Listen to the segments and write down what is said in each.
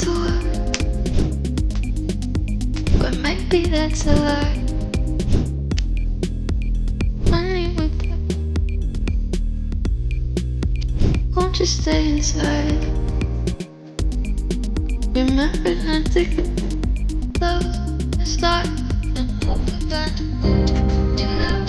to work, but maybe that's a lie. Money with won't you stay inside? Remember not to close the start and open that to love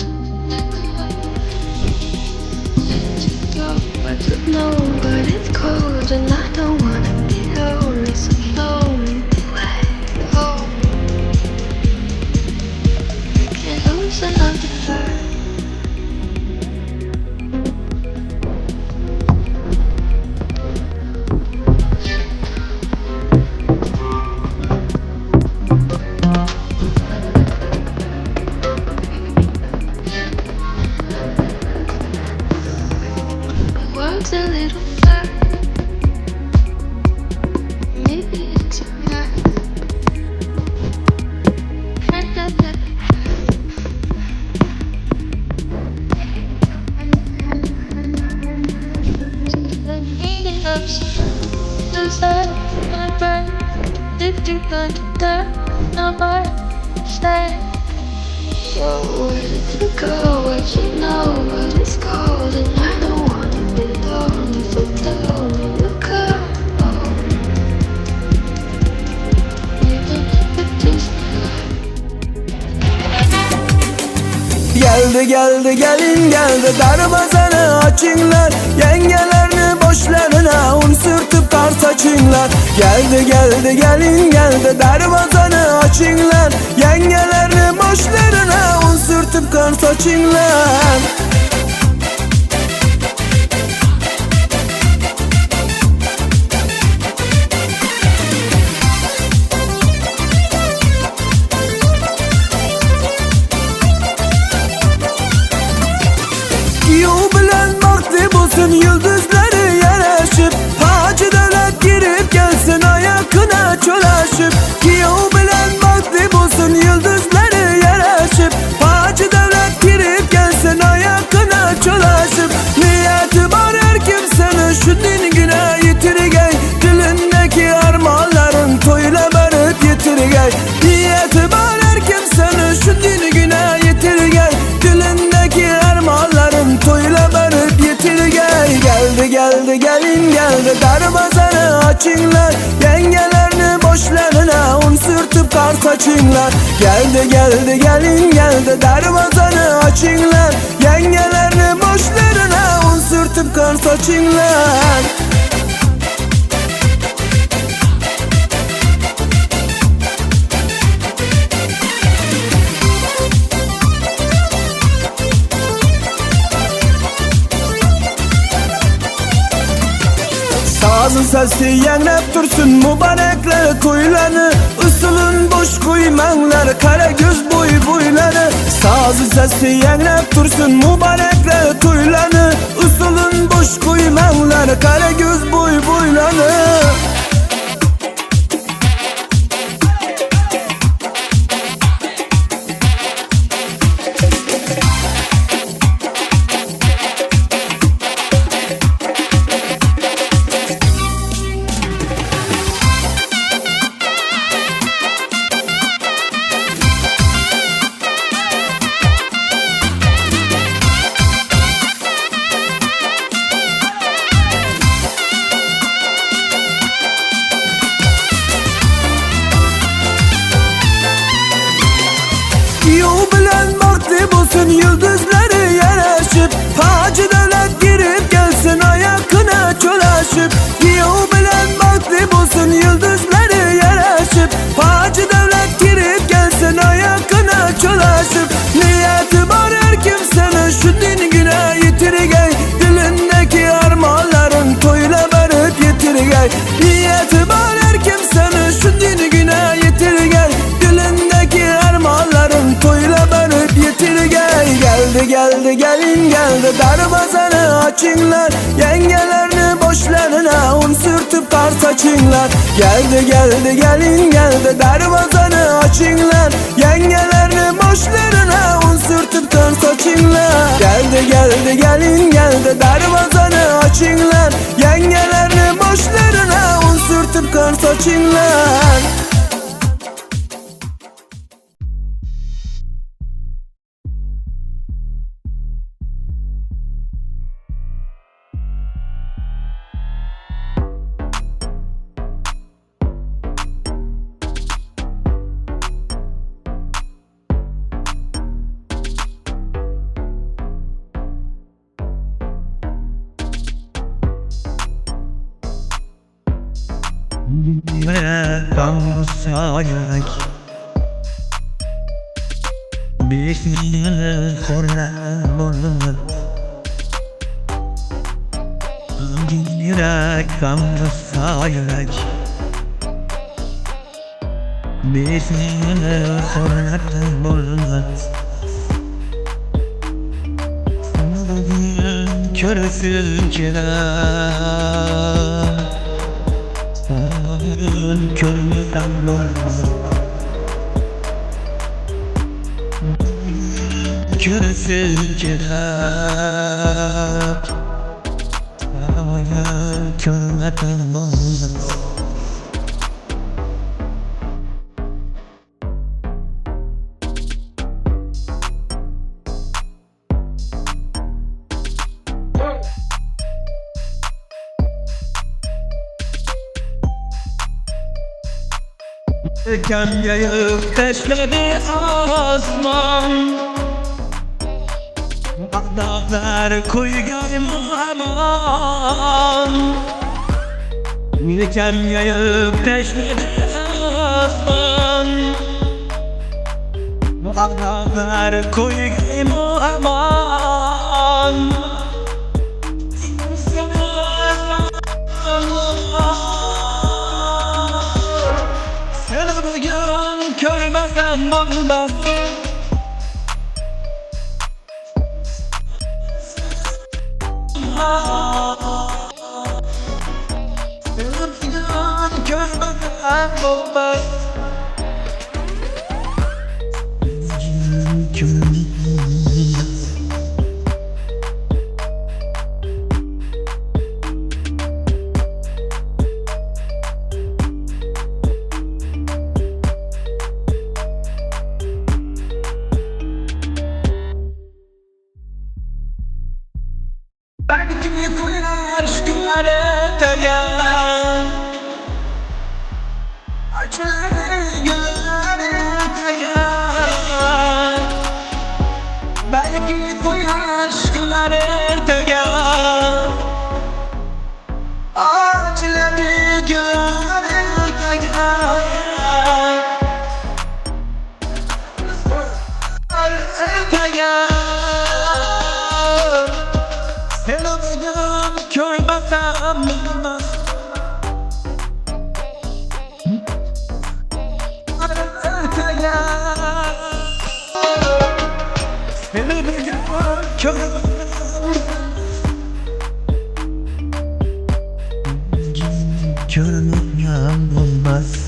to go. I don't know, but it's cold and I don't wanna be lonely, so blow me away home. I can't lose another heart. World's a little blur. Maybe it's a mess. My brain, if you could turn my stay. So where did you go? I should know, but it's cold and I don't wanna be lonely, so tell me to come home. Even if it just Geldi geldi gelin geldi, darvazanı açinglar, yengelerni boşlarına un sürtüp kar saçinglar. Geldi geldi gelin geldi, darvazanı açinglar, yengelerni boşlarına un sürtüp kar saçinglar. Kiyov bilan baxtli bo'lsin yulduzlari yarashib, Hoji davlat kirib kelsin oyoqini cho'lashib. Kiyov bilan baxtli bo'lsin yulduzlari yarashib, Hoji davlat kirib kelsin oyoqini cho'lashib. Niyati bor er kimsani shundingina yetirgay, dilindagi armonlarin to'yla borib yetirgay. Niyati bor er kimsani shundingina yetirgay, dilindagi armonlarin to'yla borib yetirgay. Geldi geldi gelin geldi, darvozani ochinglar, yengelarni boshlarina un surtib qor sochinglar. Geldi geldi gelin geldi, darvozani ochinglar, yengelarni boshlarina un surtib qor sochinglar. Sazın sesi yangrab tursun mübarekli to'ylarni, usulun bo'sh qo'ymanglar qara ko'z bo'y bo'ylari. Sazın sesi yangrab tursun mübarekli to'ylarni, usulun bo'sh qo'ymanglar qara ko'z bo'y bo'ylari. Kiyov bilan baxtli bo'lsin yulduzlari yarashib, Hoji davlat kirib kelsin oyoqini cho'lashib. Kiyov bilan baxtli bo'lsin yulduzlari yarashib, Hoji davlat kirib kelsin oyoqini cho'lashib. Niyati bor er kimsani shundingina yetirgay, dilindagi armonlarin to'yla borib yetirgay. Niyati bor er kimsani shundingina yetirgay, dilindagi armonlarin to'yla borib yetirgay. Geldi geldi gelin geldi, darvozani ochinglar, yengelarni boshlarina un surtib qor sochinglar. Geldi geldi gelin geldi, darvozani ochinglar, yengelarni boshlarina un surtib qor sochinglar. Geldi geldi gelin geldi, darvozani ochinglar, yengelarni boshlarina un surtib qor sochinglar. ochinglar. Yayıp teşledi asman Dağlar koygan aman Kem yayıp teşledi asman Dağlar koygan aman Seni bugün görmezden olmaz. Seni bugün görmezden olmaz. Belki koyar ertege Ağaçları ertege Seni bugün görmesem olmaz. Seni bugün görmem olmaz.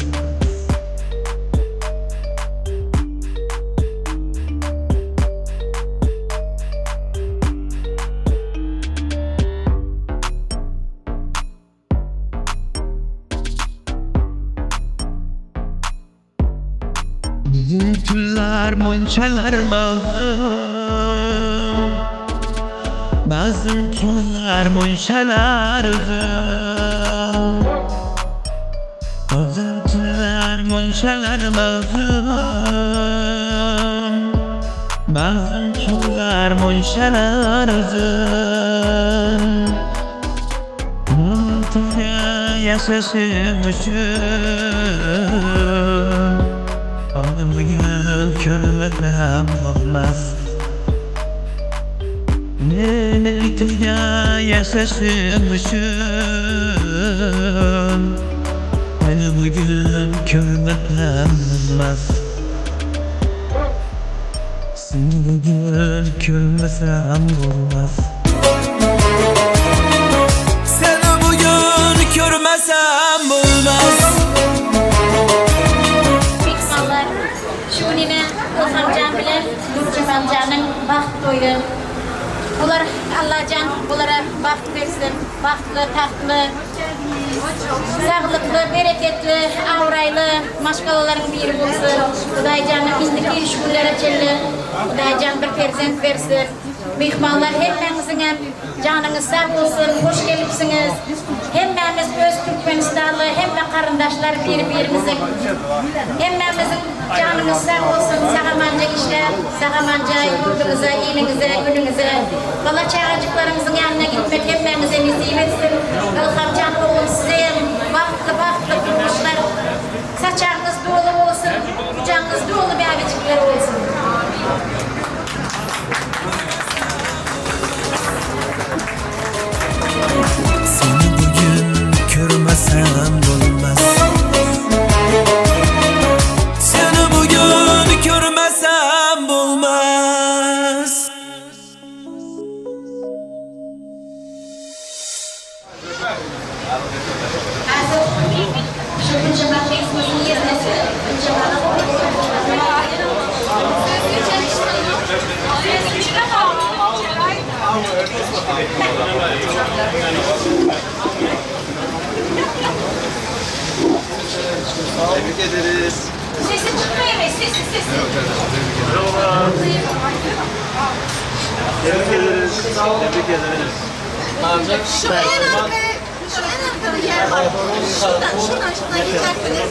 Tüller monçalar bağım Bazı tüller monçalar Bazı tüller monçalar bağım Bazı tüller monçalar Yaşasın Bugün körmem olmaz. Ne dünya yaşasın Bugün körmem olmaz. Seni bugün körmesem olmaz. Seni bugün görmesem olmaz. Mehmonlar, shunina Ilhomjon bilan Nurjamonjonning baxt to'yi. Bular Allohjon bularga baxt bersin, baxtli, taxtli Sağlıklı, bereketli, avraylı maşgalaların biri bolsun. Hudaycan'ın indiki şu günlere çelli. Hudaycan bir perzent versin. Mihmanlar hepinizin hem canınız sağ olsun, hoş gelipsiniz. Hemmemiz öz Türkmenistanlı, hemme karındaşlar bir-birimizin. Hemmemizin canınız sağ olsun, sağamanca işler, sağamanca yurdunuza, ilinize, gününüze. Bala çağacıklarımızın yanına gitmek hemmemize nasip etsin. İlhamcan oğlum size hem bahtlı bahtlı durmuşlar. Saçağınız dolu olsun, kucağınız dolu bebecikler olsun. Seni bugün görmesem olmaz. Seni bugün görmesem olmaz. Şu Gülcemal Bey'in yeznesi. Tebrik ederiz. Sesi çıkmıyor mu? Sesi, sesi. Tebrik ederiz. Tebrik ederiz. Şu en arkaya, şu en arkada yer var. Şuradan, şuradan, şuradan geçersiniz.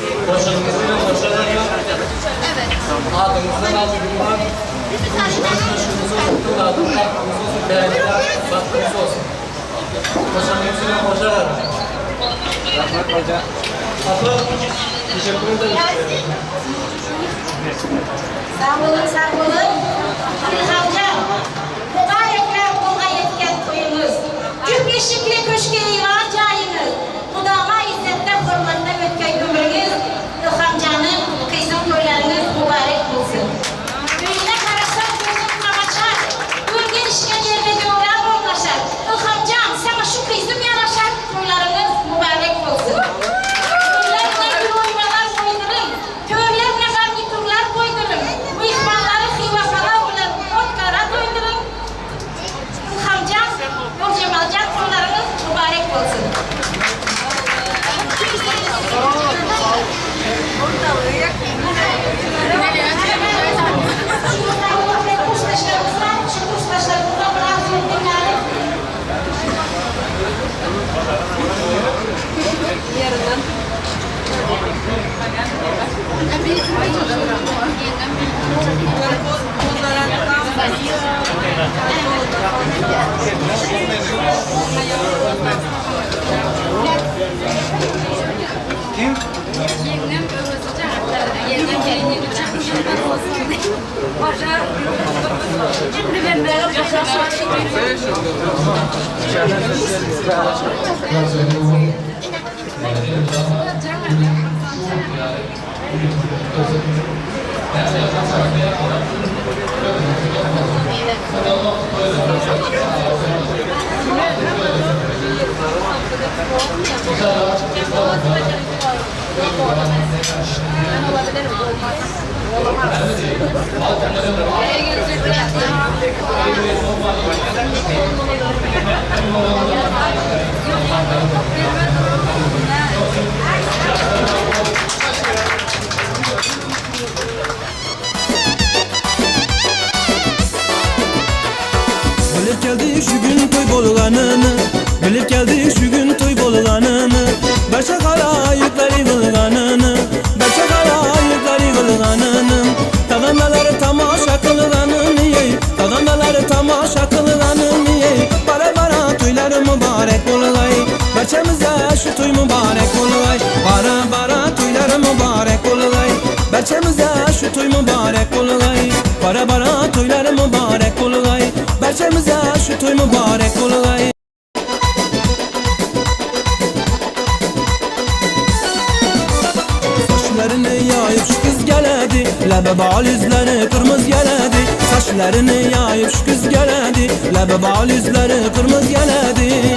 Evet. Lütfen Buyurun, buyurun. Gelsin. Sağ olun, sağ olun. İlhamcan, mübarekler kolga yetken toyunuz. Cüp eşikli köşke ivan cayınız. Mudama izzette, hürmette ötken ömrünüz. İlhamcanın, kızım toylarınız mübarek olsun. Düğüne karasan gözüm kamaçar. Görgen işke gelme dövran ortaşar. İlhamcan, sana şu kızım yaraşar. Toylarınız mübarek olsun. Törlerle gül oymalar koydurun. Törlerle garniturlar koydurun. Mihmanları hivakalar bilen ot kara doydurun. İlhamcan, Nurcemalcan toylarınız mübarek olsun. Şu kurstaşlarımızla, şu biraz dinleyelim. Bilip geldi şu gün toy bolganını, bilip geldi şu gün toy bolganını. Barcha halayıklar yığılganını, barcha halayıklar yığılganını. Tagandaları tamaşa kılganını yey, tagandaları tamaşa kılganını yey. Bara bara toylar mübarek olgay, barchamize şu toy mübarek olgay. Bara bara toylar mübarek olgay, barchamize şu toy mübarek olgay. Bara bara toylar mübarek olgay, barchamize şu toy mübarek olgay. Saçlarını yayıp şu kız geledi, Lebe bal yüzleri kırmızı geledi. Saçlarını yayıp şu kız geledi, Lebe bal yüzleri kırmızı geledi.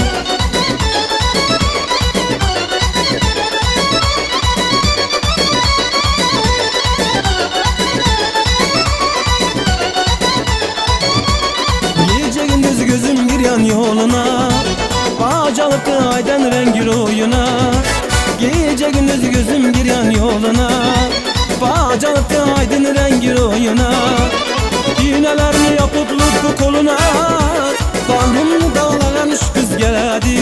Gece gündüz gözüm bir yan yoluna, Acalıktı aydan rengi ruyuna. Gündüz gözüm giryan yoluna, Bacattı aydın rengi royuna. İğnelerini yapıp lütfu koluna, Bağrımını dağlayan şu kız geldi.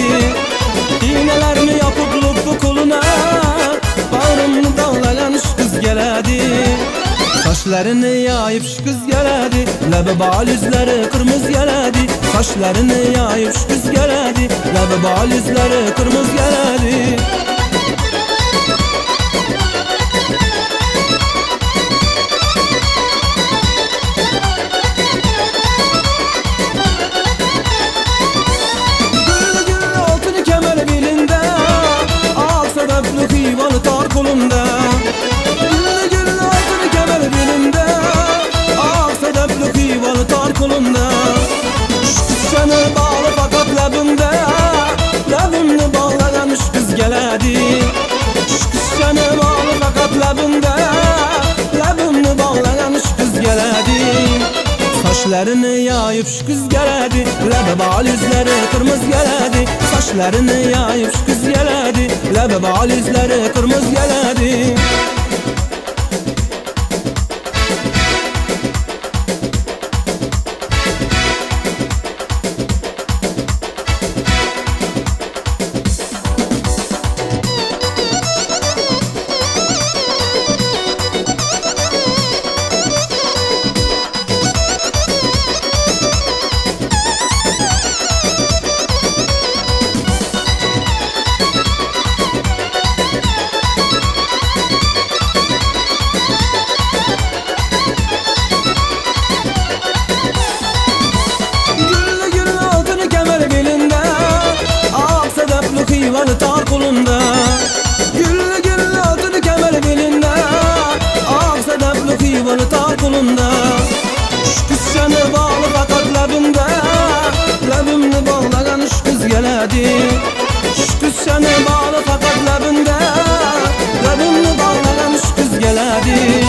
İğnelerini yapıp lütfu koluna, Bağrımını dağlayan şu kız geldi. Saçlarını yayıp şu kız geldi, Lebi bal yüzleri kırmızı geldi. Saçlarını yayıp şu kız geldi, Lebi bal yüzleri kırmızı geldi. Güllü güllü altın kemer belinde, Ak sedefli hıyvalı tar kolunda. Güllü güllü altın kemer belinde, Ak sedefli hıyvalı tar kolunda. Şu bağlı fakat lebimde, Lebimni bağlayan şu kız geledi. Şu bağlı fakat lebimde, Lebimni bağlayan şu kız geledi. Saçlarını yayıp şu kız geldi, Lebi bal yüzleri kırmızı geldi. Saçlarını yayıp şu kız geldi, Lebi bal yüzleri kırmızı geldi. Hıyvalı tar kolunda, Güllü güllü altın kemer belinde, Ak sedefli hıyvalı tar kolunda. Şu kızcanı bağlı fakat lebimde, Lebimni bağlayan şu kız geledi. Şu kızcanı bağlı fakat lebimde, Lebimni bağlayan şu kız geledi.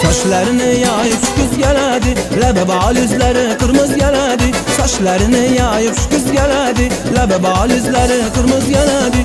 Saçlarını yayıp şu kız geledi, Lebi bal yüzleri kırmızı geledi. Saçlarını yayıp şu kız geldi, Lebi bal yüzleri kırmızı geldi.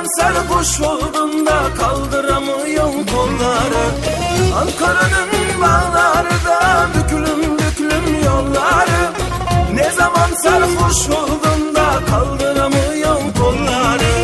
zaman sarhoş oldun da kaldıramıyorum kolları. Ankara'nın bağları da büklüm büklüm yolları. Ne zaman sarhoş oldun da kaldıramıyorum kolları.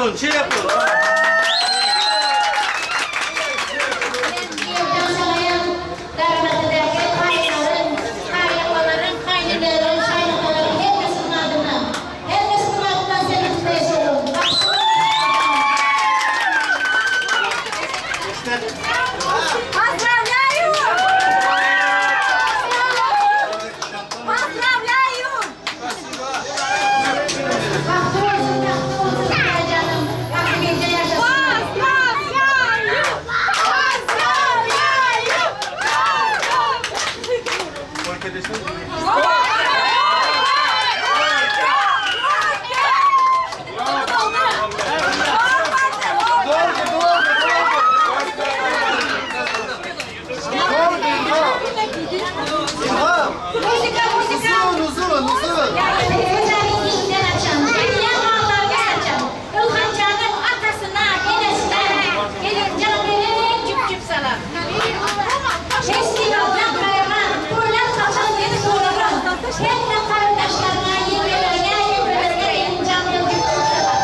yapın, şey yapın. Поздравляю! Поздравляю! Поздравляю! Поздравляю! Muzika, muzika. Uzun, uzun, uzun. İlhancanın atasına, enesine, gelincan benim cüp cüp salam. Meskin olgan kayırgan, toylar kaçan beni soğuran. Hemme karındaşlarına, yengelerine, yemrelerine gelincan benim cüp cüp salam.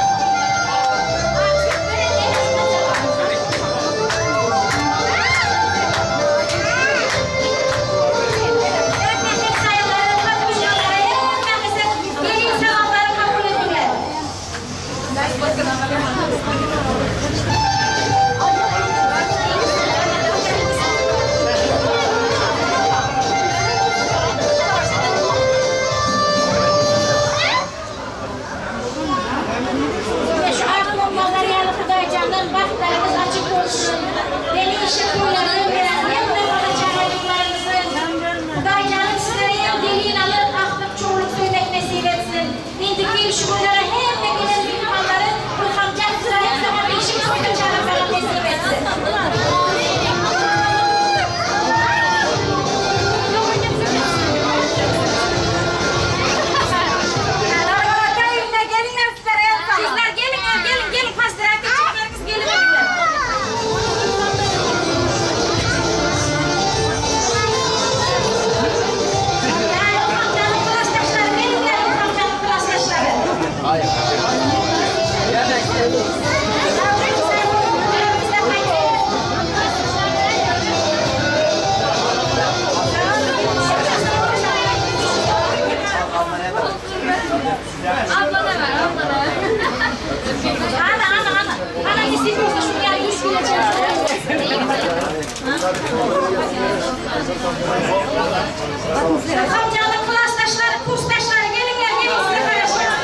Amcanın klasdaşları, kursdaşları gelinler, gelin size karışacağız.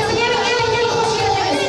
Gelin, gelin, gelin, hoş geldiniz.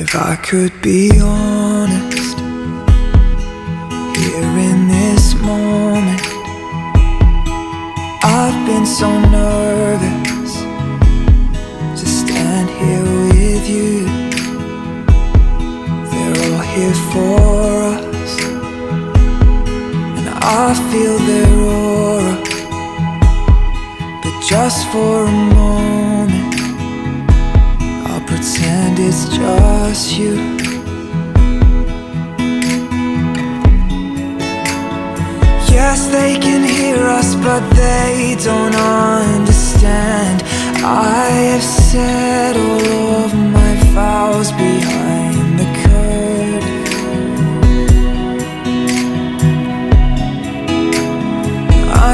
If I could be honest, here in this moment, I've been so nervous to stand here with you. They're all here for us, and I feel their aura. But just for a moment, I'll pretend it's just you. Yes, they can hear us, but they don't understand. I have said all of my vows behind the curtain.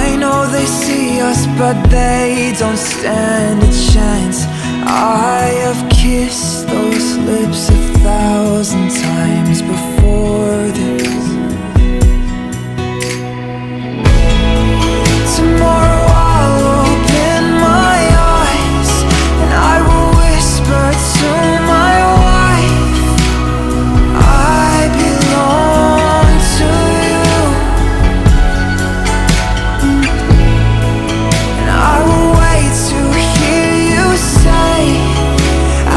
I know they see us, but they don't stand a chance. I have kissed those lips 1,000 times before this. Tomorrow I'll open my eyes and I will whisper to my wife, I belong to you. And I will wait to hear you say,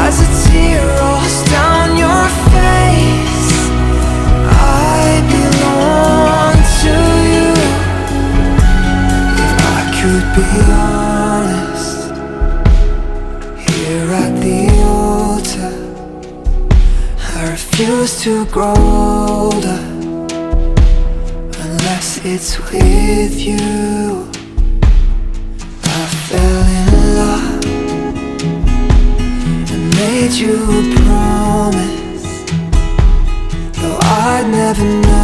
as a tear rolls down your face, I belong to you. If I could be honest, here at the altar, I refuse to grow older unless it's with you. I fell in love and made you a promise, though I'd never know.